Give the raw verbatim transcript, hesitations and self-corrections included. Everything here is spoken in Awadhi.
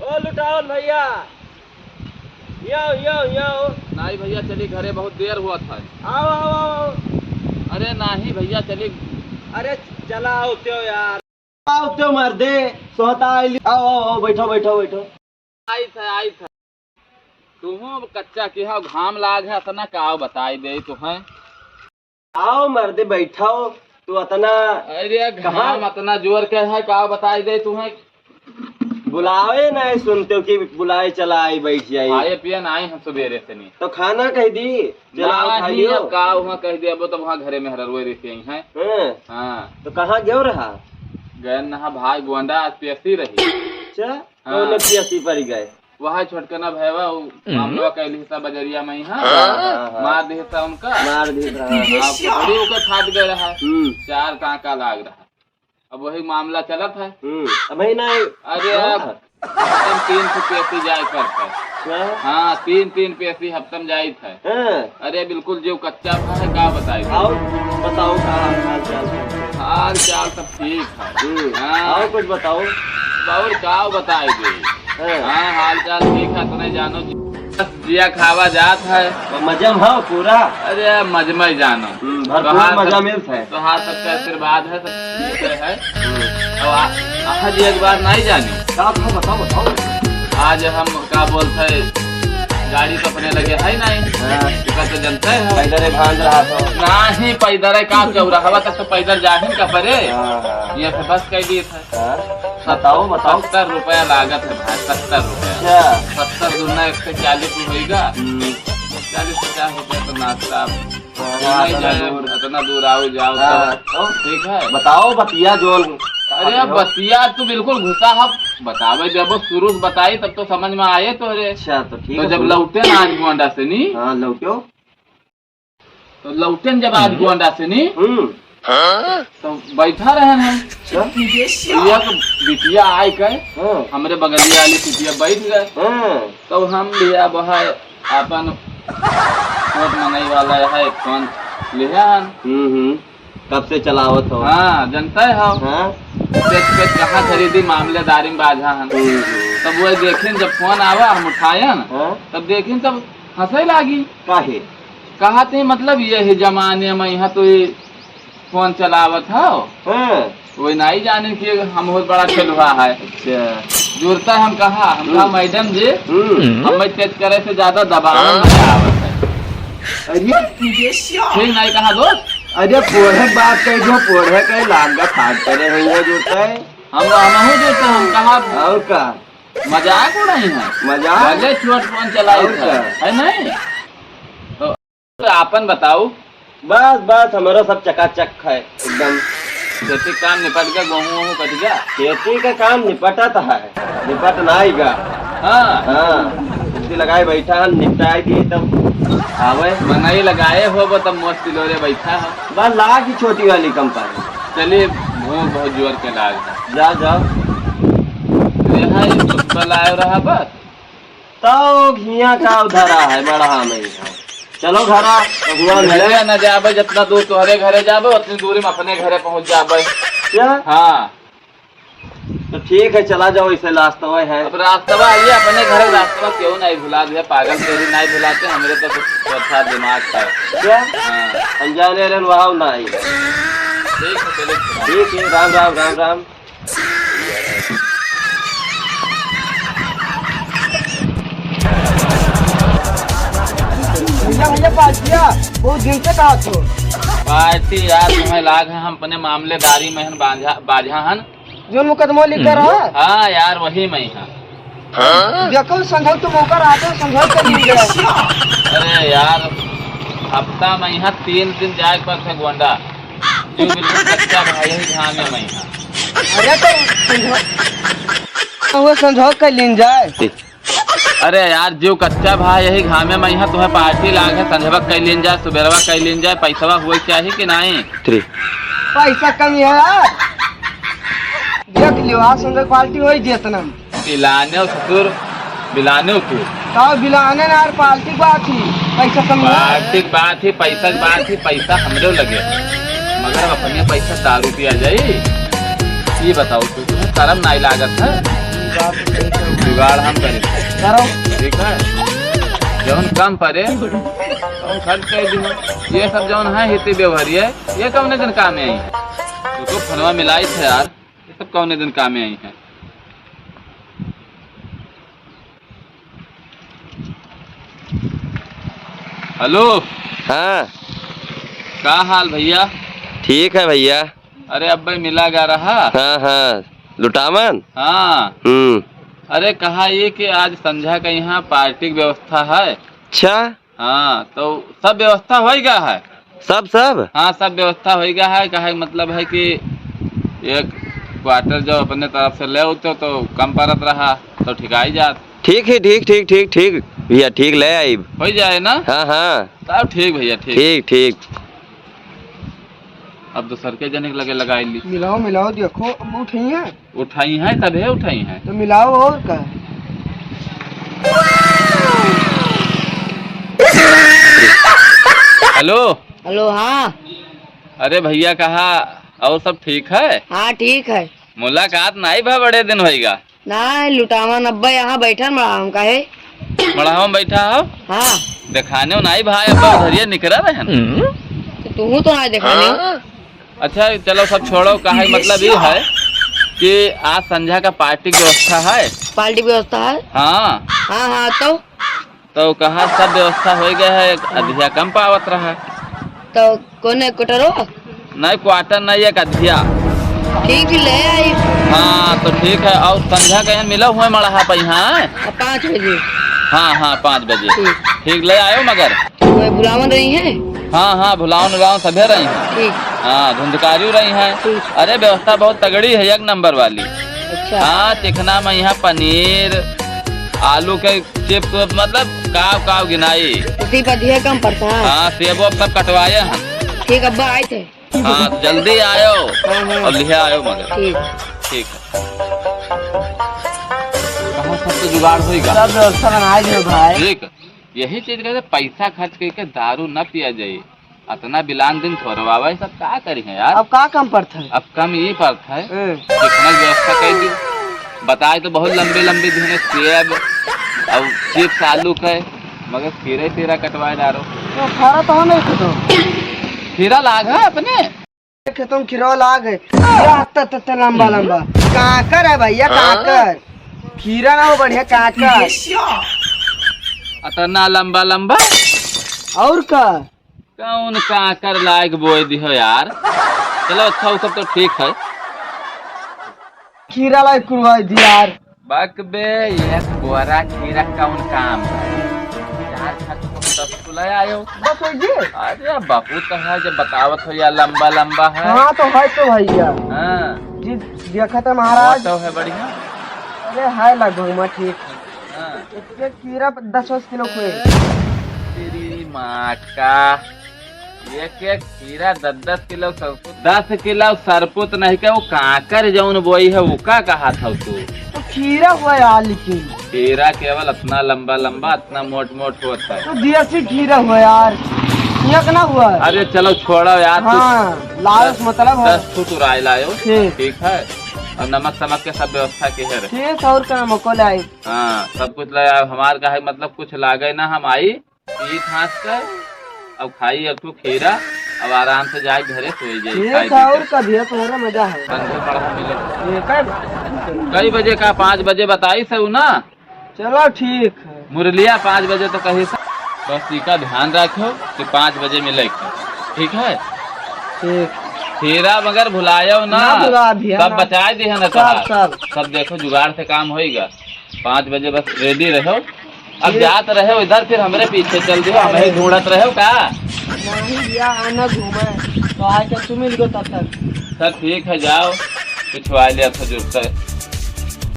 ओ लुटावन भइया, यो, यो, यो। नाहीं भइया, चली घरे, बहुत देर होत है। आओ, आओ, आओ, आओ। अरे नाहीं भइया, चली। अरे चला आवते हो यार। आवते हो मर्दे, सोहता आइली। आओ, आओ, आओ, बैठो, बैठो, बैठो। आइत है, आइत है। तुहूँ अब कच्चा किहा, घाम लाग है अतना, का बताई देई तुहैं। आओ मर्दे, बैठाओ। तू अतना अरे कहाँ? घाम अतना जोर के है, का बताई देई तुहैं। बुलावे नाहीं सुनते हो कि बुलाए चला आई, बैठ जाई। खाए पिए नाहीं हम सबेरे से नहीं। तो खाना कह दी, चला नाहीं, खा लियो। अब का वहाँ कह दे, अब तो वहाँ घरे में हररुए रहते ही हैं। हाँ। हाँ। तो कहाँ गयो रहा? गए नहा भाई गोंडा, आज पेशी रही। अच्छा, हाँ। कौन पेशी पर गए? वह छोटकना भैवा, उ हम्म। मामला कैली था बजरिया में ही, हाँ। हाँ, हाँ, हाँ। मार दिया था उनका। मार दिया था, हाँ। आपको बड़ी ओकर फाट गए रहा। हम्म। चार टाँका लाग रहा। अब वही मामला चलत है। हम्म, अब है ना। अरे हाँ। अब हफ्तम तीन ठो पेशी जाए पड़ता है। क्या? हाँ, तीन, तीन पेशी हफ्तम जाइत है। हाँ। अरे बिल्कुल जो कच्चा था है, का बताई? आओ, बताओ का हाल चाल है? हाल चाल सब ठीक है। हम्म, हाँ। और कुछ बताओ। और का बताई दे? हाँ। हाँ, हाल चाल ठीक है, तूने जानो जी। बस जिया खावा जात है। तो मजा में हो पूरा? अरे मजा में जानो। हम्म, भरपूर तोहार मजा सब, मिलत है। तोहार सबके आशीर्वाद है, सब ठीक है। हम्म। अब आ-, आज एक बार नहीं जानी। का था, बताओ, बताओ। आज हम का बोलत है, गाड़ी तो अपने लगे है नहीं। हाँ। एका तो जनते हो। पैदल ही भांज रहा था। नहीं, पैदल है, का चौराहवा तक तो पैदल जाहिन का परे। हाँ, हाँ। ये तो बस कह दिए था। हाँ, बताओ, बताओ। सत्तर रुपया लागत है भाई, सत्तर रुपया। अच्छा। सत्तर दूना एक सौ चालीस में होइगा। हम्म। चालीस पचास रुपया तो नाश्ता। हाँ, नहीं अतना जाए, दूर। अतना दूर आओ जाओ हाँ, तो। तो ठीक है। बताओ, बतिया जोन। अरे, हाँ। बतिया तू बिल्कुल घुसा है। बतावे जब शुरू से बताई तब तो समझ में आए तो रे। अच्छा, तो ठीक तो है, जब सुनो। लौटे ना आज गोंडा से नी। हाँ, लौटो। तो लौटेन जब आज हम्म। गोंडा से नी, हम्म। तो बैठा रहे हैं। अच्छा। तो एक बिटिया आए के हाँ। हमरे बगलिया वाली सीटिया बैठ गए। हाँ। तो हम भी अब है अपन छोट मनई वाला है फोन लिहे हन। हम्म, हम्म। कब से चलावत हो? हाँ, जनता है हो। हाँ। पेट पेट कहाँ खरीदी मामलेदारी में बाझा हन। हम्म, हम्म। तब वो देखिन जब फोन आवा हम उठायन, हाँ। तब देखिन तब हंसे लागी। काहे? कहत ही मतलब यही जमाने में यहाँ तो ये फोन चलावत हो। हाँ। वही नहीं जाने कि हम बहुत बड़ा खेलुआ है। अच्छा। जुड़ता है हम कहा, हम कहा, हम्म। मैडम जी, हम्म। हमें तेज करे से ज्यादा दबाव हाँ। नहीं आवत है। अरे, ठीक नहीं कहा दोस्त। अरे, पोढ़े बात कह जो, पोढ़े कह लाग फाट करे है वो जुड़ता है। हम, हम हो जुड़ता है, हम कहा और का? मजाक उड़ाई है। मजाक? भले छोट फोन चलाई और है, का? है नहीं? तो, तो आपन बताओ। बस, बस, हमारा सब चकाचक है, एकदम। खेती काम निपट गया, गेहूं वहूं कट गया? खेती का काम निपटत है, निपट ना आएगा। हाँ। हाँ, छुट्टी लगाए बैठा है, निपटाए दिए तब आवे। मनई लगाए हो, वो तब मौज पिलोरे बैठा है। बस लाग ही छोटी वाली कंपनी। चलिए, भूख बहुत जोर के लाग है। जाओ, जाओ। ये है, सुतल आयो रहा बस। तो हियाँ का उधरा है, बड़ा नहीं है। चलो घरा, तो हुआ मिले। घरे न जाबे, जितना दूर तोहरे घरे जाबे, उतनी दूरी में अपने घरे पहुँच जाबे। क्या? हाँ। तो ठीक है, चला जाओ, इसे रास्तवा है। अब रास्तवा आइए, अपने घर रास्तवा क्यों नहीं भुला दिया? पागल तेरी नहीं भुलाते, हमरे तो कुछ अच्छा दिमाग था। क्या? हाँ। अनजाने रहन वहाँ ना आई। ठीक है, चलो। ठीक है, राम राम, राम राम। भैया, भैया, पार्टिया बहुत दिन से कहा थो। पार्टी यार, तुम्हें लाग है, हम अपने मामलेदारी में हन, बाझा, बाझा हन। जो मुकदमा लिख कर हम्म। रहा? हाँ यार, वही मैं हाँ। देखो, संझल तो मौका रहा था, संझल कर लीजिए। अरे यार, हफ्ता में यहाँ तीन दिन जाए पर थे गोंडा। जो बिल्कुल कच्चा भाई है, ध्यान में मैं यहाँ। अरे तो संझल, वो संझल कर लीन जाए। अरे यार, जो कच्चा भाई यही घामे में यहाँ तुम्हें पार्टी लाग है, संझवा कर लीन जाए, सुबेरवा कर लीन जाए, पैसवा हुए चाहिए कि नहीं? थ्री। पैसा कमी है यार, देख लियो, आज संझवा पार्टी होई जेतना। बिलाने हो ससुर, बिलाने हो तू। का बिलाने ना यार, पार्टी की बात ही, पैसा कमी है। पार्टी की बात ही, पैसा की बात ही, पैसा हमरे लगे, मगर अब अपने पैसा दारू पिया जाई। ये बताओ तू, तुम्हें शर्म नहीं लागत है? जुगाड़ हम करी। करो। ठीक है, जौन कम पड़े, तौन खर्च कर दी। ये सब जौन है हिती व्यवहार, ये, ये कौने दिन काम में आई है? रुको, फोनवा मिलाई थे यार, ये सब कौने दिन काम में आई है? हेलो। हाँ। का हाल भैया? ठीक है भैया। अरे अब्बे मिला गा रहा। हाँ, हाँ। लुटावन? हाँ। हम्म। अरे कहा ये कि आज संझा का यहाँ पार्टी की व्यवस्था है। अच्छा। हाँ, तो सब व्यवस्था होई गा है। सब, सब? हाँ, सब व्यवस्था होई गा है। कहे मतलब है कि एक क्वार्टर जो अपने तरफ से ले उतो तो कम पड़त रहा, तो ठिकाई जात। ठीक है, ठीक, ठीक, ठीक, ठीक। भैया, ठीक ले आइब। होई जाए ना? हाँ, हाँ। तब ठीक भैया, ठीक। ठीक, ठीक। अब दूसर के जने के लगे लगाई ली। मिलाओ, मिलाओ, देखो, अब उठाई है। उठाई है, तबे उठाई है। तो मिलाओ और का। हेलो। हेलो, हाँ। अरे भैया, कहा और सब ठीक है? हाँ, ठीक है। मुलाकात नाई भा, बड़े दिन होइगा। ना, लुटावन अब्बा यहाँ बैठा मड़ाहम काहे? मड़ाहम बैठा हो? हाँ। देखाने नाई भाई, अब्बा उधरिया निकरा रहे हैं। तो तू तो ना देखाने। अच्छा, चलो सब छोड़ो, काहे मतलब ये है कि आज संझा का पार्टी की व्यवस्था है। पार्टी की व्यवस्था है? हाँ। हाँ, हाँ, तो? तो कहा सब व्यवस्था हो गया है, एक अधिया कम पावत रहा। तो कोने क्वार्टरो? नहीं, क्वार्टर नहीं, एक अधिया। ठीक है, ले आई। हाँ, तो ठीक है। और संझा के यहाँ मिला हुआ मड़हा पे यहाँ? हाँ, पाँच बजे। हाँ, हाँ, पाँच बजे। ठीक। ठीक, ले आयो मगर। तो मैं बुलावन रही है? हाँ, हाँ, भुलावन उलावन सभे रही हैं। ठीक। हाँ, धुंधकारियो रही हैं। ठीक। अरे, व्यवस्था बहुत तगड़ी है, एक नंबर वाली। अच्छा। हाँ, चिकना में यहाँ पनीर, आलू के चिप्स, मतलब काव काव गिनाई। उसी पर दिए कम पड़ता है। हाँ, सेब वेब सब कटवाए हैं। ठीक, अब्बा आए थे। हाँ, जल्दी आयो। हाँ, हाँ। और लिहे आयो मगर। ठीक। ठीक है। कहाँ सब तो जुगाड़ होइगा? सब व्यवस्था बनाए दियो भाई। ठीक। यही चीज कहते, पैसा खर्च करके दारू न पिया जाए। अतना बिलान दिन थोरवावे, सब का करी है यार? अब का कम पड़त है? अब कम ई पड़त है, हम्म। कितना व्यवस्था कर दी। बताए तो बहुत लंबे लंबे दिन सेब और चिप्स आलू के, मगर खीरे तेरा कटवाए डारो। तो खीरा तो हम नहीं खतो। खीरा लाग है अपने? खेतों में खीरा लाग है। या त, त, त, लंबा लंबा। काकर है भैया, हाँ? काकर। खीरा ना हो बढ़िया, काकर। अतना लंबा लंबा। और का? कौन काकर लायक बोए दिहो यार? चलो अच्छा, वो सब तो ठीक है। खीरा लायक कुरवाई दी यार। बक बे, एक बोरा खीरा कौन काम है? चार छक को दस को ले आयो। बस हो जी। अरे बहुत है, जब बतावत हो या लंबा लंबा है। हाँ, तो है तो भैया। हाँ। जी, देखा था महाराज। वो तो है बढ़िया। अरे है लगभग में ठीक है। हाँ। एक खीरा दस दस किलो के। तेरी माँ का, एक एक खीरा दस दस किलो सरपुत, दस किलो सरपुत नहीं के, वो काकर जौन बोई है, वो का कहा था तू? तो खीरा हुआ यार, लेकिन खीरा केवल अपना लंबा लंबा, अपना मोट मोट होता है। तो देसी खीरा हुआ यार, यहाँ का ना हुआ। अरे चलो छोड़ो यार, तू हाँ, लाओ, दस, मतलब है। दस फुट उराई लायो। ठीक। ठीक है, और नमक समक के सब व्यवस्था के है रे। ठीक, और का नमक को लाई। हाँ, सब कुछ ले आओ, हमार का है, मतलब, कुछ लागे ना, हम आई, पी थास कर, अब खाई एक ठो खीरा, अब आराम से जाए घरे सोई जाई, ठीक खाई है, पी और के। कभी है, तुम्हारा मजा है। संझा मड़हा मिले। ये कई कई बजे का? पाँच बजे बताई से ना? चलो, ठीक है। मुरलिया पाँच बजे तो कही से। बस इका ध्यान रखो कि पाँच बजे मिले के, ठीक है? ठीक। खीरा मगर भुलायो ना। ना भुला दिया सब ना। बचाए दिया ना सब, तोहार। सब। सब देखो, जुगाड़ से काम होइगा। पाँच बजे बस ready रहो। अब ठीक। जात रहे इधर, फिर हमरे पीछे चल दियो, हम ही घूमत रहे का? नहीं भैया, आना घूमे, तो आके तुम मिल गो तब तक। सब ठीक है, जाओ, पिछवा लिया था जुर्ता।